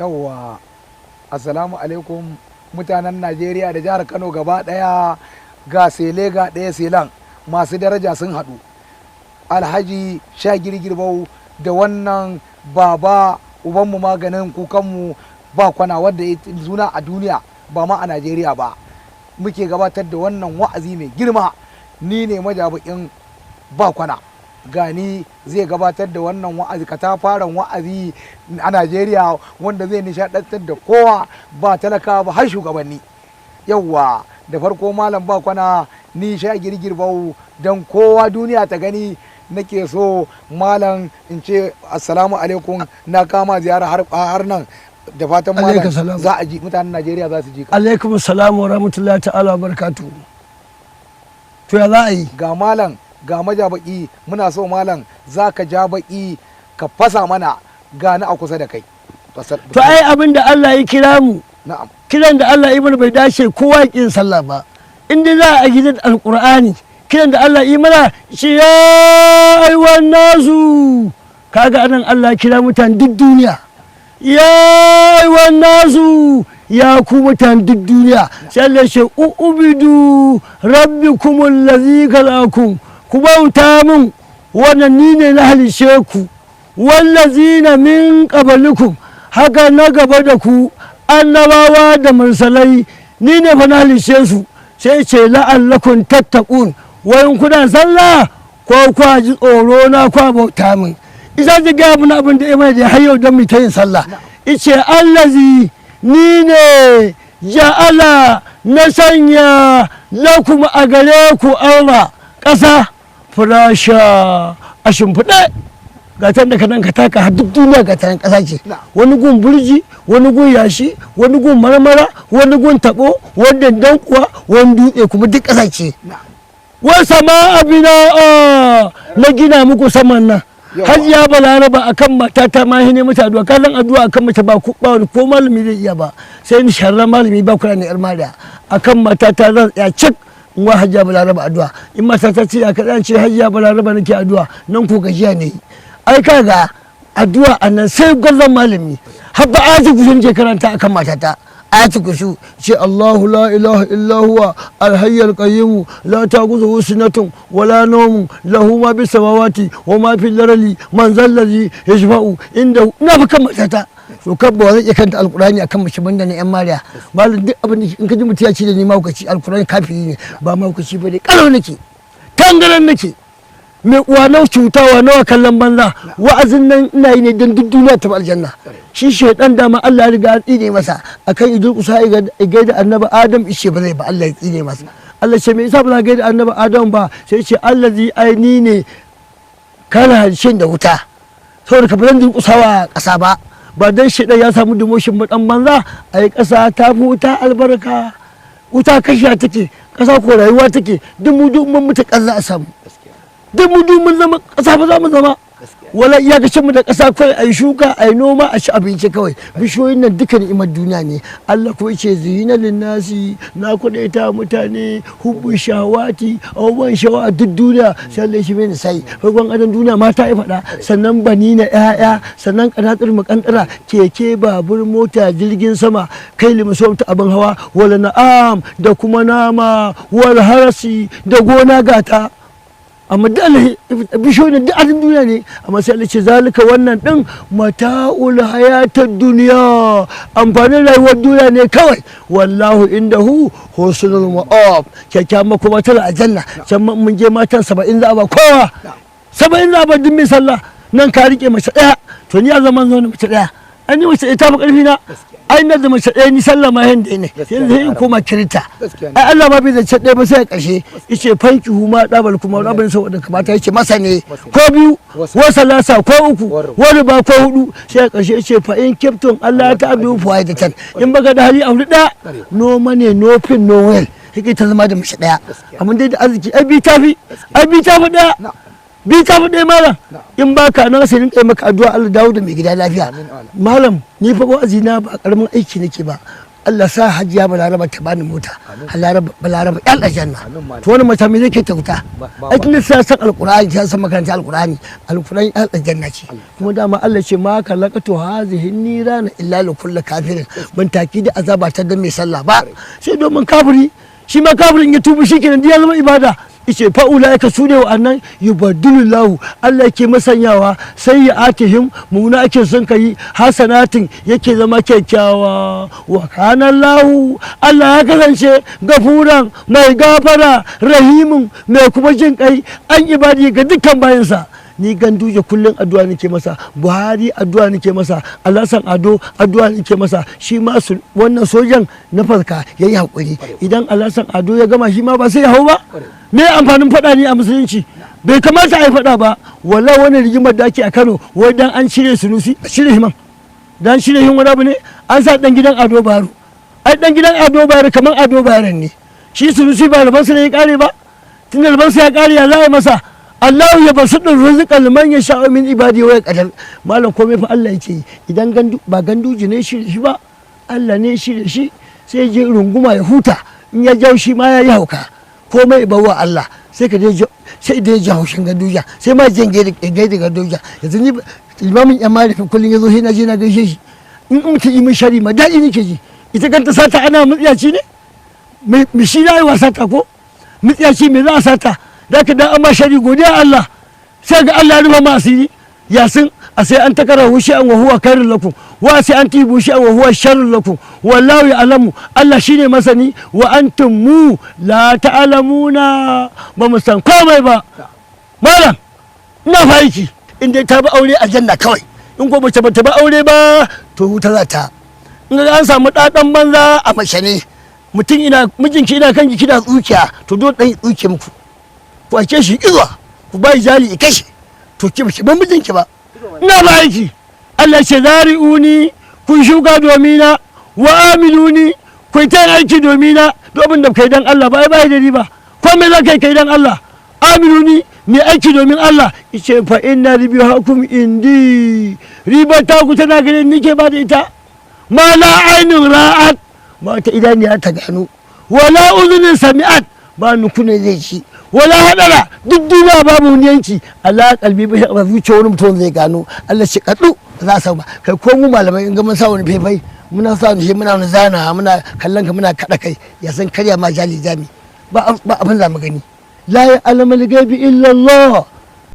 Yawwa, assalamu alaikum mutanen Najeriya da jihar Kano gaba daya. Ga sele, ga daya selan masu daraja sun haɗu. Alhaji Sha Girgirbau da wannan baba ubanmu, maganin kukanmu, ba kwana, wadda ya suna a duniya, ba ma a Najeriya ba, muke gabatar da wannan wa'azi mai girma. Ni ne majabakin ba kwana, gani zai gabatar da wannan wa'azi, katafaren wa'azi a Najeriya wanda zai nishadantar da kowa, ba talaka ba har shugabanni. Yauwa, da farko malam ba kwana, ni Sha Girgirbau, don kowa duniya ta gani, nake so malam in ce assalamu alaikum. Na kama ziyara har nan, da fatan malam za a ji, mutanen Najeriya za su ji ka. Alaikum salam wa rahmatullahi ta'ala wa barakatuhu. To, ya za a yi? Ga malam, ga majabaki. Muna so malam za ka ja baki ka fasa mana, gani a kusa da kai. To, ai abin da Allah ya kira mu, Na'am. kiran da Allah ya mana bai dace kowa ya kin sallah ba. In dai za a gidan Alqur'ani, kiran da Allah yi mana shi, ya ayyuhan nasu. Kaga anan Allah ya kira mutane duk duniya, ya ayyuhan nasu, ya ku mutane duk duniya. Sai Allah ya ce u'budu rabbakum allazi khalaqakum, ku bauta mun, wannan ni ne na halice ku, wallazina min qablikum, haka na gaba da ku, annabawa da mursalai, ni ne fa na halice su. Sai ce la'allakum tattaqun, wayin kuna sallah ko kwa ji tsoro na kwa bauta min. Isa ji ga mun abin da ya mai da har yau don mu ta yin sallah. Ice allazi, ni ne ja'ala, na sanya, lakum, a gare ku, arda, ƙasa, firasha, a shimfiɗe. Ga ta da kanan ka taka har duk duniya, ga ta ƙasa ce. Wani gun burji, wani gun yashi, wani gun marmara, wani gun taɓo, wani dandankuwa, wani dutse, kuma duk ƙasa ce. Wasa ma abina na gina muku saman nan. Hajiya Balaraba, akan matata ma ne mata addu'a. Ka san addu'a akan mace ba ku ba ko malami zai iya ba, sai ni sharra malami ba kula ne yar mariya. Akan matata zan tsaya cik in wa Hajiya Balaraba addu'a. In matata ce ya kaɗan ce Hajiya Balaraba nake addu'a nan, ko gajiya ne. Ai kaga addu'a anan sai gwazon malami. Habba aji kusan je karanta akan matata ayatul kursi, ce Allahu la ilaha illa huwa alhayyul qayyum, la ta'khudhuhu sinatun wala nawmun, lahu ma bis samawati wa ma fil ardi, man zal ladhi yashfa'u inda. Ina fa kan matata. To, kan ba zan iya kanta Alqur'ani akan mace banda na yan mariya. Malam, duk abin da in ka ji mutum ya ce da ni mahaukaci, Alqur'ani kafiri ne. Ba mahaukaci ba ne, kalau nake, tangaran nake. Mai uwa nawa cutawa, nawa kallon banza. Wa'azin nan ina yi ne don duk duniya ta aljanna. Shi shaidan dama Allah ya riga ya tsine masa akan idul kusa ya gaida Annabi Adam, ishe ba zai ba. Allah ya tsine masa. Allah ce me yasa ba za ka gaida Annabi Adam ba? Sai ce allazi aini ne kana harshen da wuta, saboda ka ba zan durƙusawa ƙasa ba. Ba dan shaidan ya samu demotion ba, dan banza. Ai ƙasa ta fi wuta albarka. Wuta kashiya take, ƙasa ko rayuwa take. Duk mu duk mun mutu ƙasa za a samu. Duk mu duk mun zama ƙasa ba za mu zama. Wala iyakacin mu da ƙasa kawai a yi shuka, a yi noma, a ci abinci kawai. Bishiyoyin nan duka ni'imar duniya ne. Allah kuma ce zuyina linnasi, na kudaita mutane, hubbu shawati, abubuwan shawa a duk duniya. Sai Allah shi mai sai farkon adon duniya mata ya faɗa, sannan bani na ƴaƴa, sannan kanatsir mukantara, keke, babur, mota, jirgin sama, kai limusom ta abin hawa, wala na'am, da kuma nama, wal harasi, da gona gata. Amma duk Allah bishiyoyin duk adin duniya ne. Amma sai Allah ce zalika, wannan din, mata'ul hayatad duniya, amfanin rayuwar duniya ne kawai. Wallahu indahu husnul ma'ab, kyakkyawan kuma tana aljanna. Can mun je matan 70 za a ba kowa, 70 za a ba duk mai sallah. Nan ka rike mace daya. To, ni a zaman zo mace daya, an yi mace ɗaya ta fi ƙarfi na. Ai na da mace ɗaya ni sallah ma yanda ne yanzu sai in koma kirita. Ai Allah ma bai zance ɗaya ba, sai a ƙarshe yace fankihu ma ɗabal kuma rabin saboda kamata yace masa ne ko biyu, wasa lasa ko uku, wani ba ko hudu. Sai a ƙarshe yace fa in kiftum Allah ta abu tan, in baka da hali a hudu ɗaya, no money, no pain, no well, yake ta zama da mace ɗaya. Amma dai da arziki ai bi tafi, ai bi tafi ɗaya, bi ta fi ɗaya. Malam, in ba ka nan sai rinka maka addu'a, Allah dawo da mai gida lafiya. Malam, ni fa wa'azi na ba karamin aiki nake ba. Allah sa Hajiya Balaraba ta bani mota. Balaraba, Balaraba yan aljanna. Amin, malam. To wani mata me zai kai ta wuta? Ba- Ai tunda sa san alqur'ani, ta san makaranta alqur'ani, alqur'ani yan aljanna ce. Kuma dama Allah ce ma kalaqatu hazihi nirana illa li kulli kafirin, ban taki da azaba ta dan mai sallah ba sai domin kafiri. Shi ma kafirin ya tubu shikenan, ya zama ibada. Ice fa ulaika su ne wa'annan yubaddilullahu, Allah yake masanyawa, sai ya atihim muna ake son kai hasanatin, yake zama kyakkyawa. Wa kana Allahu, Allah ya kasance gafuran, mai gafara, rahimin, mai kuma jin kai, an ibadi, ga dukkan bayansa. Ni Ganduje kullum addu'a nake masa, Buhari addu'a nake masa, Alhassan Ado addu'a nake masa. Shi ma su wannan sojan na farka yayi hakuri. Idan Alhassan Ado ya gama, shi ma ba sai ya hau ba. Me amfanin faɗa ne a musulunci? Bai kamata a yi faɗa ba wallahi. Wani rigimar da ake a Kano, wai dan an cire Sunusi, cire himan dan cire hin wani abu ne, an sa dan gidan Ado Bayero. Ai dan gidan Ado Bayero kamar Ado Bayero ne. Shi Sunusi ba rabansa ne ya kare ba? Tunda rabansa ya kare, ya za a yi masa? Allahu ya basu ɗin rizqan liman ya sha'u min ibadi wa yaqdir. Malam, komai fa Allah yake yi. Idan Gandu ba Ganduji ne shi shi ba, Allah ne shi da shi, sai je runguma ya huta. In ya jau shi ma ya yi hauka. Komai bawa Allah. Sai ka je, sai da ya ji haushin Ganduja, sai ma jin gaida Ganduja. Yanzu ni limamin yan marifi kullum ya zo sai na je na gaishe shi. In mutum yi min shari ma daɗi nake ji. Ita kanta sata ana mutsiyaci ne me shi na yi wa sata ko mutsiyaci me za a sata da ka dan amma shari, godiya Allah, sai ga Allah ya rufa ma asiri. Yasin a sai an takara shay'an wa huwa khairul lakum, wa sai an tibu shay'an wa huwa sharrul lakum, wallahu ya'lamu, Allah shine masani, wa antum mu la ta'lamuna. Ba mu san komai ba. Malam, ina fa aiki in dai ta bi aure, aljanna kawai. In ko bace bata bi aure ba, to wuta za ta. In ga an samu ɗaɗan banza a mace ne, mutum ina mijinki ina kan kina tsukiya, to dole dan tsuke muku, ku ake shi izuwa, ku bai jali i kashe, to ki ba ban mijinki ba. Ina ba aiki. Allah ce zari'uni, kun shuka domina, wa amiluni, ku yi ta aiki domina. Domin da kai dan Allah ba ai bai da riba. Ko me za kai kai dan Allah, amiluni, mai aiki domin Allah. Ice fa inna ribihakum indi, riba ta ku tana gare ni ke ba da ita. Ma la ainun ra'at, ba ta idaniya ta gano, wala uzunin sami'at, ba nukune zai ci, wala hadara duk duniya babu wani yanki ala kalbi ba zuciya wani mutum zai gano. Allah shi kaddu ba za a samu ba. Kai, ko mu malamai in ga mun sa wani faifai, muna sa wani shi, muna wani zana, muna kallon ka, muna kada kai, ya san karya ma jali jami ba, ba abin za mu gani. La ya'lamul ghaibi illa Allah.